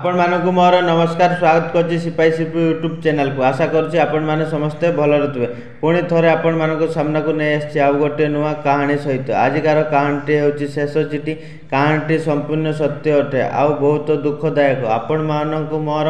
ଆପଣମାନଙ୍କୁ ମୋର ନମସ୍କାର, ସ୍ୱାଗତ କରୁଛି ସିପାହୀ ସିପୁ ୟୁଟ୍ୟୁବ୍ ଚ୍ୟାନେଲକୁ। ଆଶା କରୁଛି ଆପଣମାନେ ସମସ୍ତେ ଭଲରେ ଥିବେ। ପୁଣି ଥରେ ଆପଣମାନଙ୍କ ସାମ୍ନାକୁ ନେଇ ଆସିଛି ଆଉ ଗୋଟିଏ ନୂଆ କାହାଣୀ ସହିତ। ଆଜିକାର କାହାଣୀଟି ହେଉଛି ଶେଷ ଚିଠି। କାହାଣୀଟି ସମ୍ପୂର୍ଣ୍ଣ ସତ୍ୟ ଅଟେ ଆଉ ବହୁତ ଦୁଃଖଦାୟକ। ଆପଣମାନଙ୍କୁ ମୋର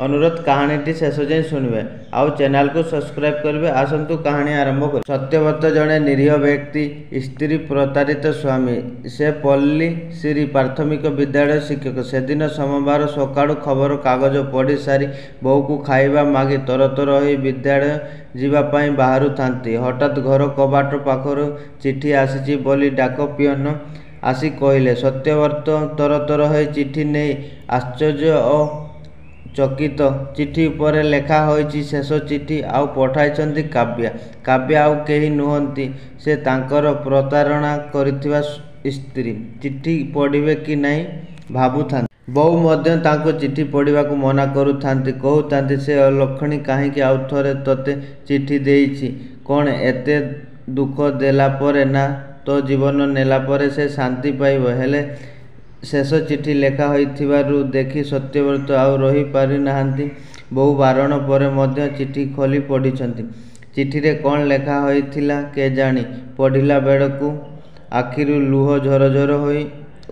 ଅନୁରୋଧ, କାହାଣୀଟି ଶେଷ ଯାଏଁ ଶୁଣିବେ ଆଉ ଚ୍ୟାନେଲକୁ ସବସ୍କ୍ରାଇବ୍ କରିବେ। ଆସନ୍ତୁ କାହାଣୀ ଆରମ୍ଭ କରିବା। ସତ୍ୟବ୍ରତ ଜଣେ ନିରୀହ ବ୍ୟକ୍ତି, ସ୍ତ୍ରୀ ପ୍ରତାରିତ ସ୍ୱାମୀ। ସେ ପଲ୍ଲୀଶ୍ରୀ ପ୍ରାଥମିକ ବିଦ୍ୟାଳୟର ଶିକ୍ଷକ। ସେଦିନ ସୋମବାର ସକାଳୁ ଖବର କାଗଜ ପଢ଼ି ସାରି ବୋଉକୁ ଖାଇବା ମାଗି ତରତର ହୋଇ ବିଦ୍ୟାଳୟ ଯିବା ପାଇଁ ବାହାରୁଥାନ୍ତି, ହଠାତ୍ ଘର କବାଟ ପାଖରୁ ଚିଠି ଆସିଛି ବୋଲି ଡାକ ପିଅନ ଆସି କହିଲେ। ସତ୍ୟବ୍ରତ ତରତର ହୋଇ ଚିଠି ନେଇ ଆଶ୍ଚର୍ଯ୍ୟ ଓ ଚକିତ। ଚିଠି ଉପରେ ଲେଖା ହୋଇଛି ଶେଷ ଚିଠି, ଆଉ ପଠାଇଛନ୍ତି କାବ୍ୟା। କାବ୍ୟା ଆଉ କେହି ନୁହନ୍ତି, ସେ ତାଙ୍କର ପ୍ରତାରଣା କରିଥିବା ସ୍ତ୍ରୀ। ଚିଠି ପଢ଼ିବେ କି ନାହିଁ ଭାବୁଥାନ୍ତି। ବୋଉ ମଧ୍ୟ ତାଙ୍କୁ ଚିଠି ପଢ଼ିବାକୁ ମନା କରୁଥାନ୍ତି। କହୁଥାନ୍ତି, ସେ ଅଲକ୍ଷଣୀ କାହିଁକି ଆଉଥରେ ତୋତେ ଚିଠି ଦେଇଛି? କ'ଣ ଏତେ ଦୁଃଖ ଦେଲାପରେ, ନା ତୋ ଜୀବନ ନେଲାପରେ ସେ ଶାନ୍ତି ପାଇବ? ହେଲେ ଶେଷ ଚିଠି ଲେଖା ହୋଇଥିବାରୁ ଦେଖି ସତ୍ୟବ୍ରତ ଆଉ ରହି ପାରିନାହାନ୍ତି। ବୋଉ ବାରଣ ପରେ ମଧ୍ୟ ଚିଠି ଖୋଲି ପଢ଼ିଛନ୍ତି। ଚିଠିରେ କ'ଣ ଲେଖା ହୋଇଥିଲା କେଜାଣି, ପଢ଼ିଲା ବେଳକୁ ଆଖିରୁ ଲୁହ ଝରଝର ହୋଇ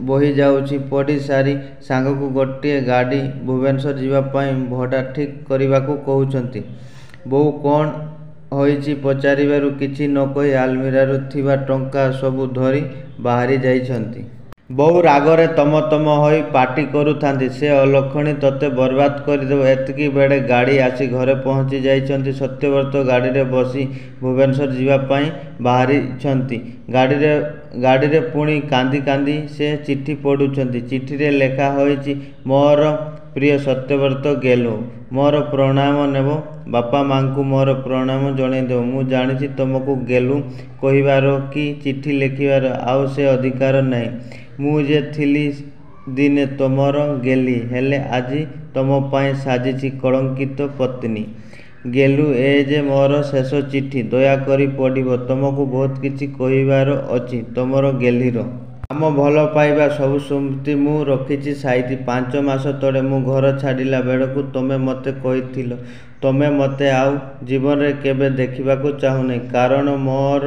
ବୋହିଯାଉଛି। ପଢ଼ି ସାରି ସାଙ୍ଗକୁ ଗୋଟିଏ ଗାଡ଼ି ଭୁବନେଶ୍ୱର ଯିବା ପାଇଁ ଭଡ଼ା ଠିକ୍ କରିବାକୁ କହୁଛନ୍ତି। ବୋଉ କ'ଣ ହୋଇଛି ପଚାରିବାରୁ କିଛି ନ କହି ଆଲମିରାରେ ଥିବା ଟଙ୍କା ସବୁ ଧରି ବାହାରି ଯାଇଛନ୍ତି। ବୋଉ ରାଗରେ ତମ ତମ ହୋଇ ପାଟି କରୁଥାନ୍ତି, ସେ ଅଲକ୍ଷଣୀ ତୋତେ ବର୍ବାଦ କରିଦେବ। ଏତିକିବେଳେ ଗାଡ଼ି ଆସି ଘରେ ପହଞ୍ଚି ଯାଇଛନ୍ତି। ସତ୍ୟବ୍ରତ ଗାଡ଼ିରେ ବସି ଭୁବନେଶ୍ୱର ଯିବା ପାଇଁ ବାହାରିଛନ୍ତି। ଗାଡ଼ିରେ ପୁଣି କାନ୍ଦି କାନ୍ଦି ସେ ଚିଠି ପଢ଼ୁଛନ୍ତି। ଚିଠିରେ ଲେଖା ହୋଇଛି, ମୋର ପ୍ରିୟ ସତ୍ୟବ୍ରତ ଗେହ୍ଲୁ, ମୋର ପ୍ରଣାମ ନେବ, ବାପା ମାଆଙ୍କୁ ମୋର ପ୍ରଣାମ ଜଣାଇଦେବ। ମୁଁ ଜାଣିଛି ତମକୁ ଗେହ୍ଲୁ କହିବାର କି ଚିଠି ଲେଖିବାର ଆଉ ସେ ଅଧିକାର ନାହିଁ। ମୁଁ ଯେ ଥିଲି ଦିନେ ତମର ଗେହ୍ଲି, ହେଲେ ଆଜି ତମ ପାଇଁ ସାଜିଛି କଳଙ୍କିତ ପତ୍ନୀ। ଗେହ୍ଲୁ, ଏ ଯେ ମୋର ଶେଷ ଚିଠି, ଦୟାକରି ପଢ଼ିବ। ତମକୁ ବହୁତ କିଛି କହିବାର ଅଛି। ତମର ଗେହ୍ଲିର। ଆମ ଭଲ ପାଇବା ସବୁ ସ୍ମୃତି ମୁଁ ରଖିଛି ସାଇତି। 5 ମାସ ତଳେ ମୁଁ ଘର ଛାଡ଼ିଲା ବେଳକୁ ତମେ ମୋତେ କହିଥିଲ, ତମେ ମୋତେ ଆଉ ଜୀବନରେ କେବେ ଦେଖିବାକୁ ଚାହଁନାହିଁ। କାରଣ ମୋର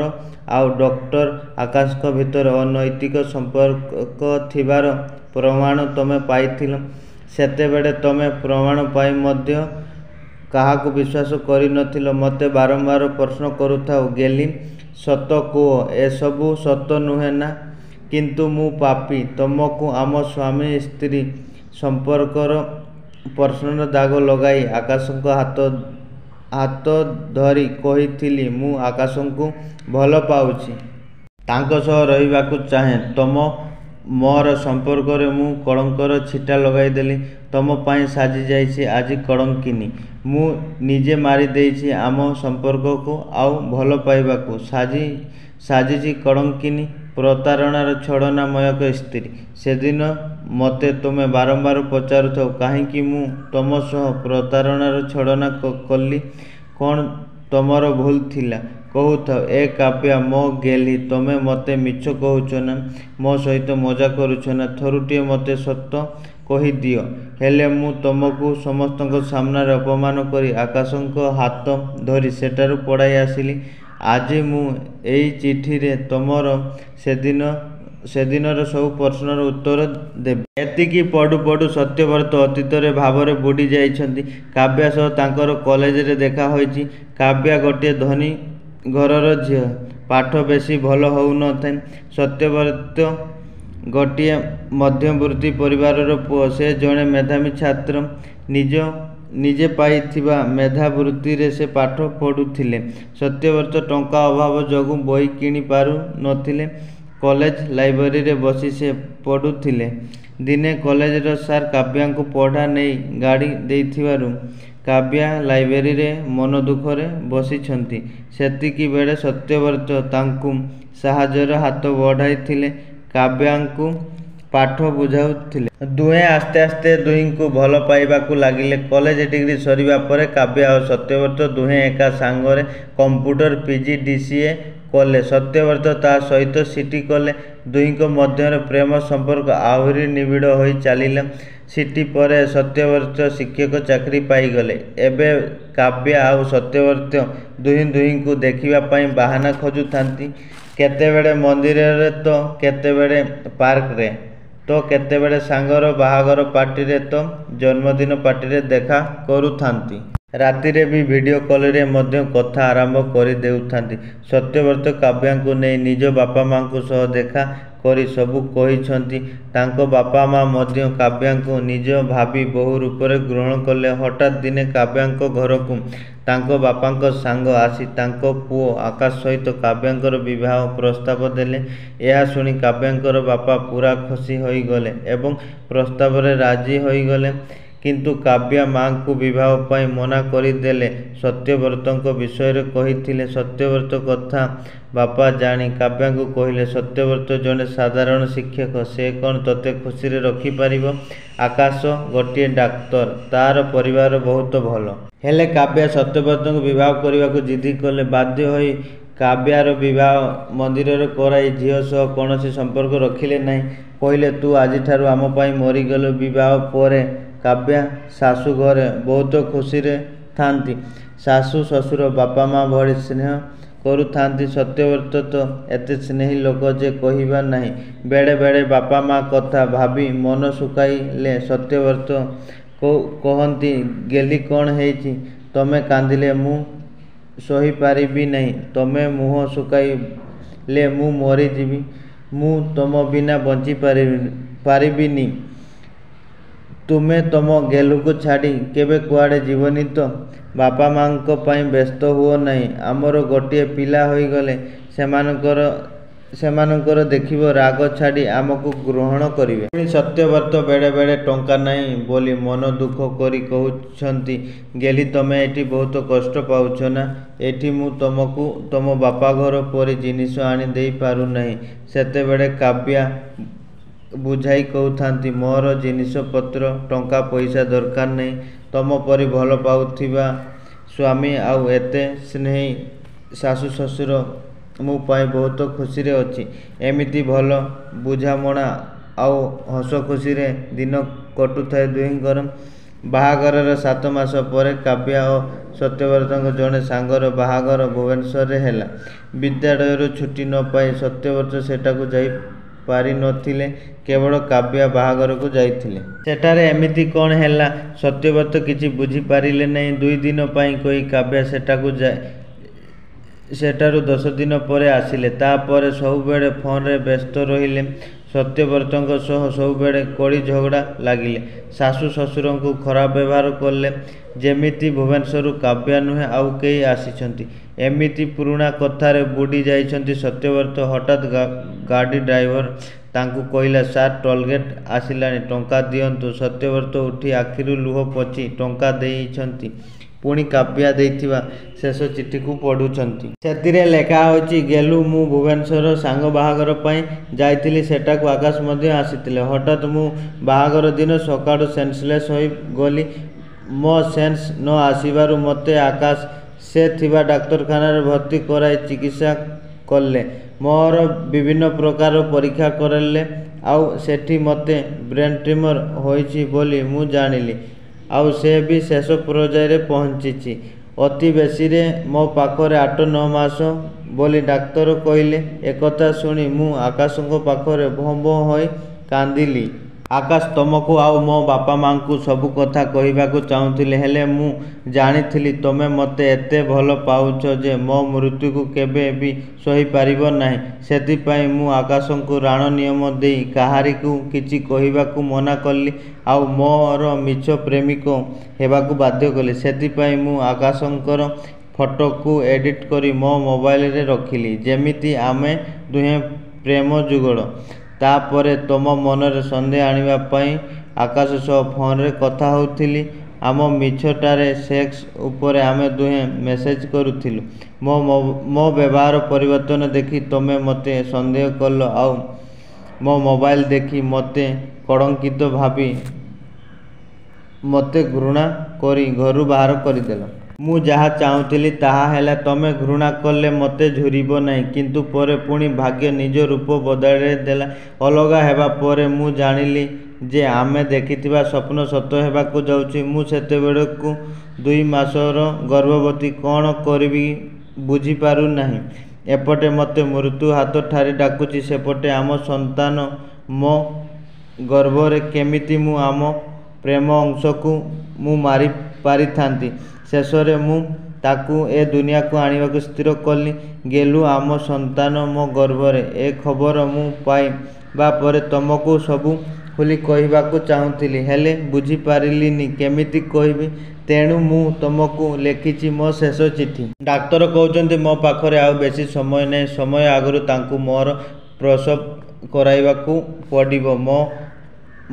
ଆଉ ଡକ୍ଟର ଆକାଶଙ୍କ ଭିତରେ ଅନୈତିକ ସମ୍ପର୍କ ଥିବାର ପ୍ରମାଣ ତମେ ପାଇଥିଲ। ସେତେବେଳେ ତମେ ପ୍ରମାଣ ପାଇ ମଧ୍ୟ କାହାକୁ ବିଶ୍ୱାସ କରିନଥିଲ। ମୋତେ ବାରମ୍ବାର ପ୍ରଶ୍ନ କରୁଥାଅ, ଗେହ୍ଲି, ସତ କୁହ, ଏସବୁ ସତ ନୁହେଁ ନା? କିନ୍ତୁ ମୁଁ ପାପୀ, ତମକୁ ଆମ ସ୍ୱାମୀ ସ୍ତ୍ରୀ ସମ୍ପର୍କର ପ୍ରଶ୍ନର ଦାଗ ଲଗାଇ ଆକାଶଙ୍କ ହାତ ଧରି କହିଥିଲି, ମୁଁ ଆକାଶଙ୍କୁ ଭଲ ପାଉଛି। ତାଙ୍କ ସହ ରହିବାକୁ ଚାହେଁ। ତମ ମୋର ସମ୍ପର୍କରେ ମୁଁ କଳଙ୍କର ଛିଟା ଲଗାଇଦେଲି। ତମ ପାଇଁ ସାଜି ଯାଇଛି ଆଜି କଳଙ୍କିନୀ। ମୁଁ ନିଜେ ମାରିଦେଇଛି ଆମ ସମ୍ପର୍କକୁ ଆଉ ଭଲପାଇବାକୁ। ସାଜିଛି କଳଙ୍କିନୀ, ପ୍ରତାରଣାର ଛଳନାମୟ ସ୍ତ୍ରୀ। ସେଦିନ ମୋତେ ତୁମେ ବାରମ୍ବାର ପଚାରୁଥାଅ, କାହିଁକି ମୁଁ ତମ ସହ ପ୍ରତାରଣାର ଛଳନା କଲି, କ'ଣ ତମର ଭୁଲ ଥିଲା? କହୁଥାଅ, ଏ କାବ୍ୟା, ମୋ ଗେହ୍ଲି, ତମେ ମୋତେ ମିଛ କହୁଛ ନା? ମୋ ସହିତ ମଜା କରୁଛ ନା? ଥରୁଟିଏ ମୋତେ ସତ କହିଦିଅ। ହେଲେ ମୁଁ ତମକୁ ସମସ୍ତଙ୍କ ସାମ୍ନାରେ ଅପମାନ କରି ଆକାଶଙ୍କ ହାତ ଧରି ସେଠାରୁ ପଳାଇ ଆସିଲି। ଆଜି ମୁଁ ଏଇ ଚିଠିରେ ତମର ସେଦିନର ସବୁ ପ୍ରଶ୍ନର ଉତ୍ତର ଦେବି। ଏତିକି ପଢ଼ୁ ପଢ଼ୁ ସତ୍ୟବ୍ରତ ଅତୀତର ଭାବରେ ବୁଡ଼ି ଯାଇଛନ୍ତି। କାବ୍ୟା ସହ ତାଙ୍କର କଲେଜରେ ଦେଖା ହୋଇଛି। କାବ୍ୟା ଗୋଟିଏ ଧନୀ ଘରର ଝିଅ। ପାଠ ବେଶୀ ଭଲ ହେଉନଥାଏ। ସତ୍ୟବ୍ରତ ଗୋଟିଏ ମଧ୍ୟବିତ୍ତ ପରିବାରର ପୁଅ। ସେ ଜଣେ ମେଧାବୀ ଛାତ୍ର। ନିଜେ ପାଇଥିବା ମେଧାବୃତ୍ତିରେ ସେ ପାଠ ପଢ଼ୁଥିଲେ। ସତ୍ୟବ୍ରତ ଟଙ୍କା ଅଭାବ ଯୋଗୁଁ ବହି କିଣି ପାରୁ ନଥିଲେ। କଲେଜ ଲାଇବ୍ରେରୀରେ ବସି ସେ ପଢ଼ୁଥିଲେ। ଦିନେ କଲେଜର ସାର୍ କାବ୍ୟାଙ୍କୁ ପଢ଼ା ନେଇ ଗାଳି ଦେଇଥିବାରୁ କାବ୍ୟା ଲାଇବ୍ରେରୀରେ ମନଦୁଃଖରେ ବସିଛନ୍ତି, ସେତିକିବେଳେ ସତ୍ୟବ୍ରତ ତାଙ୍କୁ ସାହାଯ୍ୟର ହାତ ବଢ଼ାଇଥିଲେ। କାବ୍ୟାଙ୍କୁ ପାଠ ବୁଝାଉଥିଲେ। ଦୁହେଁ ଆସ୍ତେ ଆସ୍ତେ ଦୁହିଁଙ୍କୁ ଭଲ ପାଇବାକୁ ଲାଗିଲେ। କଲେଜ ଡିଗ୍ରୀ ସରିବା ପରେ କାବ୍ୟା ଓ ସତ୍ୟବ୍ରତ ଦୁହେଁ ଏକା ସାଙ୍ଗରେ କମ୍ପ୍ୟୁଟର ପି.ଜି.ଡି.ସି.ଏ. କଲେ। ସତ୍ୟବ୍ରତ ତା' ସହିତ ସି. ଟି. କଲେ। ଦୁହିଁଙ୍କ ମଧ୍ୟରେ ପ୍ରେମ ସମ୍ପର୍କ ଆହୁରି ନିବିଡ଼ ହୋଇ ଚାଲିଲା। ସି. ଟି. ପରେ ସତ୍ୟବ୍ରତ ଶିକ୍ଷକ ଚାକିରି ପାଇଗଲେ। ଏବେ କାବ୍ୟା ଆଉ ସତ୍ୟବ୍ରତ ଦୁହେଁ ଦୁହିଁଙ୍କୁ ଦେଖିବା ପାଇଁ ବାହାନା ଖୋଜୁଥାନ୍ତି। କେତେବେଳେ ମନ୍ଦିରରେ ତ କେତେବେଳେ ପାର୍କରେ ତ କେତେବେଳେ ସାଙ୍ଗର ବାହାଘର ପାର୍ଟିରେ ତ ଜନ୍ମଦିନ ପାର୍ଟିରେ ଦେଖା କରୁଥାନ୍ତି। ରାତିରେ ବି ଭିଡ଼ିଓ କଲରେ ମଧ୍ୟ କଥା ଆରମ୍ଭ କରିଦେଉଥାନ୍ତି। ସତ୍ୟବ୍ରତ କାବ୍ୟାକୁ ନେଇ ନିଜ ବାପାମାଆଙ୍କ ସହ ଦେଖା କରି ସବୁ କହିଛନ୍ତି। ତାଙ୍କ ବାପାମାଆ ମଧ୍ୟ କାବ୍ୟାକୁ ନିଜ ଭାବି ବୋହୂ ରୂପରେ ଗ୍ରହଣ କଲେ। ହଠାତ୍ ଦିନେ କାବ୍ୟାଙ୍କ ଘରକୁ ତାଙ୍କ ବାପାଙ୍କ ସାଙ୍ଗ ଆସି ତାଙ୍କ ପୁଅ ଆକାଶ ସହିତ କାବ୍ୟାଙ୍କର ବିବାହ ପ୍ରସ୍ତାବ ଦେଲେ। ଏହା ଶୁଣି କାବ୍ୟାଙ୍କର ବାପା ପୂରା ଖୁସି ହୋଇଗଲେ ଏବଂ ପ୍ରସ୍ତାବରେ ରାଜି ହୋଇଗଲେ। କିନ୍ତୁ କାବ୍ୟା ମାଆଙ୍କୁ ବିବାହ ପାଇଁ ମନା କରିଦେଲେ। ସତ୍ୟବ୍ରତଙ୍କ ବିଷୟରେ କହିଥିଲେ। ସତ୍ୟବ୍ରତ କଥା ବାପା ଜାଣି କାବ୍ୟାଙ୍କୁ କହିଲେ, ସତ୍ୟବ୍ରତ ଜଣେ ସାଧାରଣ ଶିକ୍ଷକ। ସେ କ'ଣ ତୋତେ ଖୁସିରେ ରଖିପାରିବ? ଆକାଶ ଗୋଟିଏ ଡାକ୍ତର। ତା'ର ପରିବାର ବହୁତ ଭଲ। ହେଲେ କାବ୍ୟା ସତ୍ୟବ୍ରତଙ୍କୁ ବିବାହ କରିବାକୁ ଜିଦ୍ କଲେ। ବାଧ୍ୟ ହୋଇ କାବ୍ୟାର ବିବାହ ମନ୍ଦିରରେ କରାଇ ଝିଅ ସହ କୌଣସି ସମ୍ପର୍କ ରଖିଲେ ନାହିଁ। କହିଲେ, ତୁ ଆଜିଠାରୁ ଆମ ପାଇଁ ମରିଗଲୁ। ବିବାହ ପରେ କାବ୍ୟା ଶାଶୁ ଘରେ ବହୁତ ଖୁସିରେ ଥାନ୍ତି। ଶାଶୁ ଶ୍ୱଶୁର ବାପାମାଆ ଭଳି ସ୍ନେହ କରୁଥାନ୍ତି। ସତ୍ୟବ୍ରତ ତ ଏତେ ସ୍ନେହୀ ଲୋକ ଯେ କହିବାର ନାହିଁ। ବେଳେ ବେଳେ ବାପାମାଆ କଥା ଭାବି ମନ ଶୁଖାଇଲେ ସତ୍ୟବ୍ରତ କହନ୍ତି, ଗେହ୍ଲି କ'ଣ ହେଇଛି, ତମେ କାନ୍ଦିଲେ ମୁଁ ସହିପାରିବି ନାହିଁ। ତମେ ମୁହଁ ଶୁଖାଇଲେ ମୁଁ ମରିଯିବି। ମୁଁ ତମ ବିନା ବଞ୍ଚି ପାରିବିନି। ତୁମେ ତମ ଗେହ୍ଲୁକୁ ଛାଡ଼ି କେବେ କୁଆଡ଼େ ଯିବନି ତ? ବାପାମାଆଙ୍କ ପାଇଁ ବ୍ୟସ୍ତ ହୁଅ ନାହିଁ। ଆମର ଗୋଟିଏ ପିଲା ହୋଇଗଲେ ସେମାନଙ୍କର ଦେଖିବ ରାଗ ଛାଡ଼ି ଆମକୁ ଗ୍ରହଣ କରିବେ। ପୁଣି ସତ୍ୟବ୍ରତ ବେଳେ ବେଳେ ଟଙ୍କା ନାହିଁ ବୋଲି ମନ ଦୁଃଖ କରି କହୁଛନ୍ତି, ଗେହ୍ଲି ତମେ ଏଠି ବହୁତ କଷ୍ଟ ପାଉଛ ନା? ଏଠି ମୁଁ ତମକୁ ତମ ବାପଘର ପରି ଜିନିଷ ଆଣି ଦେଇପାରୁନାହିଁ। ସେତେବେଳେ କାବ୍ୟା ବୁଝାଇ କହୁଥାନ୍ତି, ମୋର ଜିନିଷପତ୍ର, ଟଙ୍କା ପଇସା ଦରକାର ନାହିଁ। ତମ ପରି ଭଲ ପାଉଥିବା ସ୍ୱାମୀ ଆଉ ଏତେ ସ୍ନେହୀ ଶାଶୁ ଶ୍ୱଶୁର ମୁଁ ପାଇ ବହୁତ ଖୁସିରେ ଅଛି। ଏମିତି ଭଲ ବୁଝାମଣା ଆଉ ହସଖୁସିରେ ଦିନ କଟୁଥାଏ ଦୁହିଁଙ୍କର। ବାହାଘରର 7 ମାସ ପରେ କାବ୍ୟା ଓ ସତ୍ୟବ୍ରତଙ୍କ ଜଣେ ସାଙ୍ଗର ବାହାଘର ଭୁବନେଶ୍ୱରରେ ହେଲା। ବିଦ୍ୟାଳୟରୁ ଛୁଟି ନ ପାଇ ସତ୍ୟବ୍ରତ ସେଠାକୁ ଯାଇ ପାରିନଥିଲେ। କେବଳ କାବ୍ୟା ବାହାଘରକୁ ଯାଇଥିଲେ। ସେଠାରେ ଏମିତି କ'ଣ ହେଲା ସତ୍ୟବ୍ରତ କିଛି ବୁଝିପାରିଲେ ନାହିଁ। 2 ଦିନ ପାଇଁ କହି କାବ୍ୟା ସେଠାରୁ 10 ଦିନ ପରେ ଆସିଲେ। ତା'ପରେ ସବୁବେଳେ ଫୋନରେ ବ୍ୟସ୍ତ ରହିଲେ। ସତ୍ୟବ୍ରତଙ୍କ ସହ ସବୁବେଳେ କଳି ଝଗଡ଼ା ଲାଗିଲେ। ଶାଶୁ ଶ୍ୱଶୁରଙ୍କୁ ଖରାପ ବ୍ୟବହାର କଲେ। ଯେମିତି ଭୁବନେଶ୍ୱରରୁ କାବ୍ୟା ନୁହେଁ ଆଉ କେହି ଆସିଛନ୍ତି। ଏମିତି ପୁରୁଣା କଥାରେ ବୁଡ଼ି ଯାଇଛନ୍ତି ସତ୍ୟବ୍ରତ, ହଠାତ୍ ଗାଡ଼ି ଡ୍ରାଇଭର ତାଙ୍କୁ କହିଲା, ସାର୍, ଟୋଲଗେଟ୍ ଆସିଲାଣି, ଟଙ୍କା ଦିଅନ୍ତୁ। ସତ୍ୟବ୍ରତ ଉଠି ଆଖିରୁ ଲୁହ ପୋଛି ଟଙ୍କା ଦେଇଛନ୍ତି। ପୁଣି କାବ୍ୟା ଦେଇଥିବା ଶେଷ ଚିଠିକୁ ପଢ଼ୁଛନ୍ତି। ସେଥିରେ ଲେଖା ହୋଇଛି, ଗେହ୍ଲୁ, ମୁଁ ଭୁବନେଶ୍ୱର ସାଙ୍ଗ ବାହାଘର ପାଇଁ ଯାଇଥିଲି। ସେଠାକୁ ଆକାଶ ମଧ୍ୟ ଆସିଥିଲା। ହଠାତ୍ ମୁଁ ବାହାଘର ଦିନ ସକାଳୁ ସେନ୍ସଲେସ୍ ହୋଇଗଲି। ମୋ ସେନ୍ସ ନ ଆସିବାରୁ ମୋତେ ଆକାଶ ସେ ଥିବା ଡାକ୍ତରଖାନାରେ ଭର୍ତ୍ତି କରାଇ ଚିକିତ୍ସା କଲେ। ମୋର ବିଭିନ୍ନ ପ୍ରକାରର ପରୀକ୍ଷା କଲେ ଆଉ ସେଠି ମୋତେ ବ୍ରେନ୍ ଟ୍ୟୁମର ହୋଇଛି ବୋଲି ମୁଁ ଜାଣିଲି, ଆଉ ସେ ବି ଶେଷ ପର୍ଯ୍ୟାୟରେ ପହଞ୍ଚିଛି। ଅତି ବେଶୀରେ ମୋ ପାଖରେ 8-9 ମାସ ବୋଲି ଡାକ୍ତର କହିଲେ। ଏକଥା ଶୁଣି ମୁଁ ଆକାଶଙ୍କ ପାଖରେ ଭୋଁ ଭୋଁ ହୋଇ କାନ୍ଦିଲି। ଆକାଶ ତମକୁ ଆଉ ମୋ ବାପାମାଆଙ୍କୁ ସବୁ କଥା କହିବାକୁ ଚାହୁଁଥିଲି। ହେଲେ ମୁଁ ଜାଣିଥିଲି ତମେ ମୋତେ ଏତେ ଭଲ ପାଉଛ ଯେ ମୋ ମୃତ୍ୟୁକୁ କେବେ ବି ସହିପାରିବ ନାହିଁ। ସେଥିପାଇଁ ମୁଁ ଆକାଶଙ୍କୁ ରାଣ ନିୟମ ଦେଇ କାହାରିକୁ କିଛି କହିବାକୁ ମନା କଲି ଆଉ ମୋର ମିଛ ପ୍ରେମିକ ହେବାକୁ ବାଧ୍ୟ କଲି। ସେଥିପାଇଁ ମୁଁ ଆକାଶଙ୍କର ଫଟୋକୁ ଏଡିଟ୍ କରି ମୋ ମୋବାଇଲରେ ରଖିଲି, ଯେମିତି ଆମେ ଦୁହେଁ ପ୍ରେମ ଯୁଗଳ। ତା'ପରେ ତମ ମନରେ ସନ୍ଦେହ ଆଣିବା ପାଇଁ ଆକାଶ ସହ ଫୋନରେ କଥା ହେଉଥିଲି। ଆମ ମିଛଟାରେ ସେକ୍ସ ଉପରେ ଆମେ ଦୁହେଁ ମେସେଜ୍ କରୁଥିଲୁ। ମୋ ବ୍ୟବହାର ପରିବର୍ତ୍ତନ ଦେଖି ତମେ ମୋତେ ସନ୍ଦେହ କଲ ଆଉ ମୋ ମୋବାଇଲ ଦେଖି ମୋତେ କଳଙ୍କିତ ଭାବି ମୋତେ ଘୃଣା କରି ଘରୁ ବାହାର କରିଦେଲ। ମୁଁ ଯାହା ଚାହୁଁଥିଲି ତାହା ହେଲା। ତମେ ଘୃଣା କଲେ ମୋତେ ଝୁରିବ ନାହିଁ। କିନ୍ତୁ ପରେ ପୁଣି ଭାଗ୍ୟ ନିଜ ରୂପ ବଦଳାଇ ଦେଲା। ଅଲଗା ହେବା ପରେ ମୁଁ ଜାଣିଲି ଯେ ଆମେ ଦେଖିଥିବା ସ୍ୱପ୍ନ ସତ ହେବାକୁ ଯାଉଛି। ମୁଁ ସେତେବେଳକୁ 2 ମାସର ଗର୍ଭବତୀ। କ'ଣ କରିବି ବୁଝିପାରୁନାହିଁ। ଏପଟେ ମୋତେ ମୃତ୍ୟୁ ହାତ ଠାରି ଡାକୁଛି, ସେପଟେ ଆମ ସନ୍ତାନ ମୋ ଗର୍ଭରେ। କେମିତି ମୁଁ ଆମ ପ୍ରେମ ଅଂଶକୁ ମୁଁ ମାରି ପାରିଥାନ୍ତି? ଶେଷରେ ମୁଁ ତାକୁ ଏ ଦୁନିଆକୁ ଆଣିବାକୁ ସ୍ଥିର କଲି। ଗେଲୁ, ଆମ ସନ୍ତାନ ମୋ ଗର୍ଭରେ। ଏ ଖବର ମୁଁ ପାଇବା ପରେ ତମକୁ ସବୁ ଖୋଲି କହିବାକୁ ଚାହୁଁଥିଲି, ହେଲେ ବୁଝିପାରିଲିନି କେମିତି କହିବି। ତେଣୁ ମୁଁ ତମକୁ ଲେଖିଛି ମୋ ଶେଷ ଚିଠି। ଡାକ୍ତର କହୁଛନ୍ତି ମୋ ପାଖରେ ଆଉ ବେଶୀ ସମୟ ନାହିଁ। ସମୟ ଆଗରୁ ତାଙ୍କୁ ମୋର ପ୍ରସବ କରାଇବାକୁ ପଡ଼ିବ।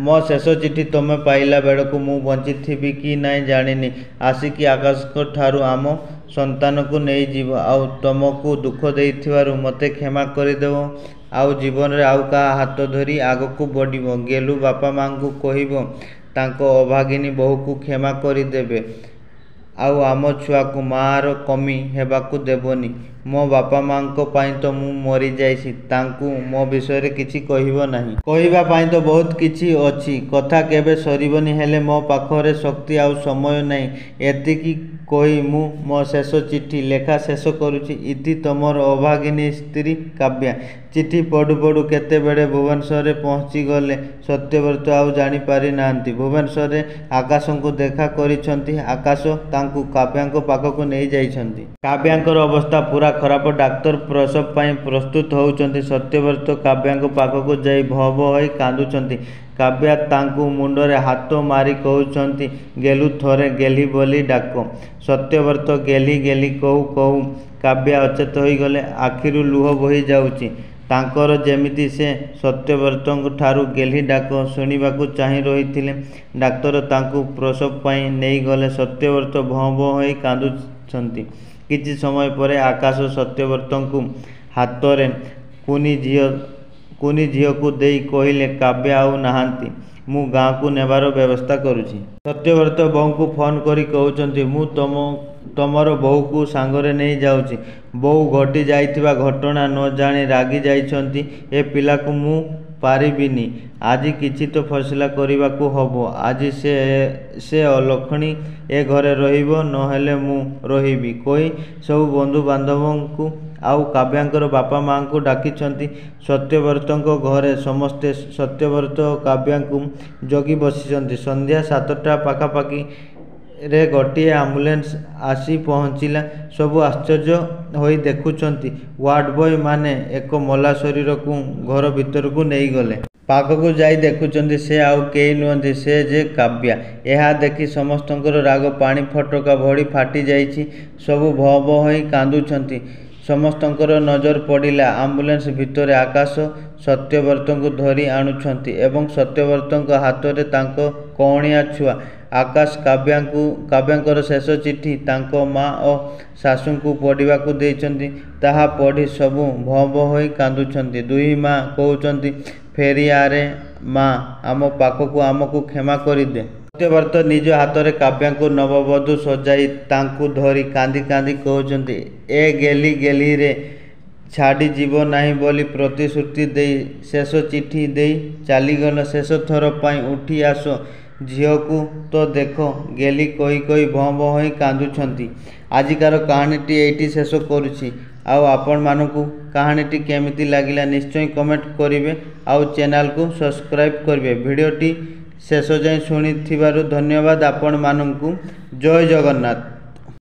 ମୋ ଶେଷ ଚିଠି ତମେ ପାଇଲା ବେଳକୁ ମୁଁ ବଞ୍ଚିଥିବି କି ନାହିଁ ଜାଣିନି। ଆସିକି ଆକାଶଙ୍କଠାରୁ ଆମ ସନ୍ତାନକୁ ନେଇଯିବ। ଆଉ ତମକୁ ଦୁଃଖ ଦେଇଥିବାରୁ ମୋତେ କ୍ଷମା କରିଦେବ। ଆଉ ଜୀବନରେ ଆଉ କାହା ହାତ ଧରି ଆଗକୁ ବଢ଼ିବ। ଗେଲୁ, ବାପା ମାଆଙ୍କୁ କହିବ ତାଙ୍କ ଅଭାଗିନୀ ବୋହୂକୁ କ୍ଷମା କରିଦେବେ। ଆଉ ଆମ ଛୁଆକୁ ମାଆର କମି ହେବାକୁ ଦେବନି। ମୋ ବାପା ମାଆଙ୍କ ପାଇଁ ତ ମୁଁ ମରିଯାଇଛି। ତାଙ୍କୁ ମୋ ବିଷୟରେ କିଛି କହିବ ନାହିଁ। କହିବା ପାଇଁ ତ ବହୁତ କିଛି ଅଛି। କଥା କେବେ ସରିବନି। ହେଲେ ମୋ ପାଖରେ ଶକ୍ତି ଆଉ ସମୟ ନାହିଁ। ଏତିକି କହି ମୁଁ ମୋ ଶେଷ ଚିଠି ଲେଖା ଶେଷ କରୁଛି। ଇତି ତମର ଅଭାଗିନୀ ସ୍ତ୍ରୀ କାବ୍ୟା। ଚିଠି ପଢ଼ୁ ପଢ଼ୁ କେତେବେଳେ ଭୁବନେଶ୍ୱରରେ ପହଞ୍ଚିଗଲେ ସତ୍ୟବ୍ରତ ଆଉ ଜାଣିପାରିନାହାନ୍ତି। ଭୁବନେଶ୍ୱରରେ ଆକାଶଙ୍କୁ ଦେଖା କରିଛନ୍ତି। ଆକାଶ ତାଙ୍କୁ କାବ୍ୟାଙ୍କ ପାଖକୁ ନେଇଯାଇଛନ୍ତି। କାବ୍ୟାଙ୍କର ଅବସ୍ଥା ପୂରା ଖରାପ। ଡାକ୍ତର ପ୍ରସବ ପାଇଁ ପ୍ରସ୍ତୁତ ହେଉଛନ୍ତି। ସତ୍ୟବ୍ରତ କାବ୍ୟାଙ୍କ ପାଖକୁ ଯାଇ ଭୋ ଭୋ ହୋଇ କାନ୍ଦୁଛନ୍ତି। କାବ୍ୟା ତାଙ୍କ ମୁଣ୍ଡରେ ହାତ ମାରି କହୁଛନ୍ତି, ଗେଲୁ, ଥରେ ଗେହ୍ଲି ବୋଲି ଡାକ। ସତ୍ୟବ୍ରତ ଗେହ୍ଲି, ଗେହ୍ଲି କହୁ କହୁ କାବ୍ୟା ଅଚେତ ହୋଇଗଲେ। ଆଖିରୁ ଲୁହ ବୋହିଯାଉଛି ତାଙ୍କର, ଯେମିତି ସେ ସତ୍ୟବ୍ରତଙ୍କଠାରୁ ଗେହ୍ଲି ଡାକ ଶୁଣିବାକୁ ଚାହିଁ ରହିଥିଲେ। ଡାକ୍ତର ତାଙ୍କୁ ପ୍ରସବ ପାଇଁ ନେଇଗଲେ। ସତ୍ୟବ୍ରତ ଭୋ ଭୋ ହୋଇ କାନ୍ଦୁଛନ୍ତି। କିଛି ସମୟ ପରେ ଆକାଶ ସତ୍ୟବ୍ରତଙ୍କୁ ହାତରେ କୁନି ଝିଅକୁ ଦେଇ କହିଲେ, କାବ୍ୟା ଆଉ ନାହାନ୍ତି। ମୁଁ ଗାଁକୁ ନେବାର ବ୍ୟବସ୍ଥା କରୁଛି। ସତ୍ୟବ୍ରତ ବୋଉଙ୍କୁ ଫୋନ୍ କରି କହୁଛନ୍ତି, ମୁଁ ତମର ବୋହୂକୁ ସାଙ୍ଗରେ ନେଇ ଯାଉଛି। ବୋଉ ଘଟିଯାଇଥିବା ଘଟଣା ନ ଜାଣି ରାଗି ଯାଇଛନ୍ତି। ଏ ପିଲାକୁ ମୁଁ ପାରିବିନି। ଆଜି କିଛି ତ ଫଇସଲା କରିବାକୁ ହେବ। ଆଜି ସେ ଅଲକ୍ଷଣୀ ଏ ଘରେ ରହିବ, ନ ହେଲେ ମୁଁ ରହିବି, କହି ସବୁ ବନ୍ଧୁ ବାନ୍ଧବଙ୍କୁ ଆଉ କାବ୍ୟାଙ୍କର ବାପା ମାଆଙ୍କୁ ଡାକିଛନ୍ତି। ସତ୍ୟବ୍ରତଙ୍କ ଘରେ ସମସ୍ତେ ସତ୍ୟବ୍ରତ ଓ କାବ୍ୟାଙ୍କୁ ଜଗି ବସିଛନ୍ତି। ସନ୍ଧ୍ୟା 7ଟା ପାଖାପାଖିରେ ଗୋଟିଏ ଆମ୍ବୁଲାନ୍ସ ଆସି ପହଞ୍ଚିଲା। ସବୁ ଆଶ୍ଚର୍ଯ୍ୟ ହୋଇ ଦେଖୁଛନ୍ତି। ୱାର୍ଡବୟ ମାନେ ଏକ ମଲା ଶରୀରକୁ ଘର ଭିତରକୁ ନେଇଗଲେ। ପାଖକୁ ଯାଇ ଦେଖୁଛନ୍ତି ସେ ଆଉ କେହି ନୁହନ୍ତି, ସେ ଯେ କାବ୍ୟା। ଏହା ଦେଖି ସମସ୍ତଙ୍କର ରାଗ ପାଣି ଫୋଟକା ଭଳି ଫାଟିଯାଇଛି। ସବୁ ଭୋ ଭୋ ହୋଇ କାନ୍ଦୁଛନ୍ତି। ସମସ୍ତଙ୍କର ନଜର ପଡ଼ିଲା ଆମ୍ବୁଲାନ୍ସ ଭିତରେ। ଆକାଶ ସତ୍ୟବ୍ରତଙ୍କୁ ଧରି ଆଣୁଛନ୍ତି ଏବଂ ସତ୍ୟବ୍ରତଙ୍କ ହାତରେ ତାଙ୍କ କଅଁଳିଆ ଛୁଆ। ଆକାଶ କାବ୍ୟାଙ୍କର ଶେଷ ଚିଠି ତାଙ୍କ ମା ଓ ଶାଶୁଙ୍କୁ ପଢ଼ିବାକୁ ଦେଇଛନ୍ତି। ତାହା ପଢ଼ି ସବୁ ଭୋ ଭୋ ହୋଇ କାନ୍ଦୁଛନ୍ତି। ଦୁହିଁ ମା କହୁଛନ୍ତି, ଫେରିଆରେ ମା ଆମ ପାଖକୁ, ଆମକୁ କ୍ଷମା କରିଦେ। ସତ୍ୟବ୍ରତ ନିଜ ହାତରେ କାବ୍ୟାଙ୍କୁ ନବବଧୂ ସଜାଇ ତାଙ୍କୁ ଧରି କାନ୍ଦି କାନ୍ଦି କହୁଛନ୍ତି, ଏ ଗେହ୍ଲି, ଗେହ୍ଲିରେ, ଛାଡ଼ିଯିବ ନାହିଁ ବୋଲି ପ୍ରତିଶ୍ରୁତି ଦେଇ ଶେଷ ଚିଠି ଦେଇ ଚାଲିଗଲ। ଶେଷଥର ପାଇଁ ଉଠି ଆସ, ଝିଅକୁ ତ ଦେଖ। ଗେହ୍ଲି, କହି କହି ଭୋ ଭୋ ହୋଇ କାନ୍ଦୁଛନ୍ତି। ଆଜିକାର କାହାଣୀଟି ଏଇଠି ଶେଷ କରୁଛି। ଆଉ ଆପଣମାନଙ୍କୁ କାହାଣୀଟି କେମିତି ଲାଗିଲା ନିଶ୍ଚୟ କମେଣ୍ଟ କରିବେ ଆଉ ଚ୍ୟାନେଲକୁ ସବସ୍କ୍ରାଇବ୍ କରିବେ। ଭିଡ଼ିଓଟି ଶେଷ ଯାଏଁ ଶୁଣିଥିବାରୁ ଧନ୍ୟବାଦ ଆପଣମାନଙ୍କୁ। ଜୟ ଜଗନ୍ନାଥ।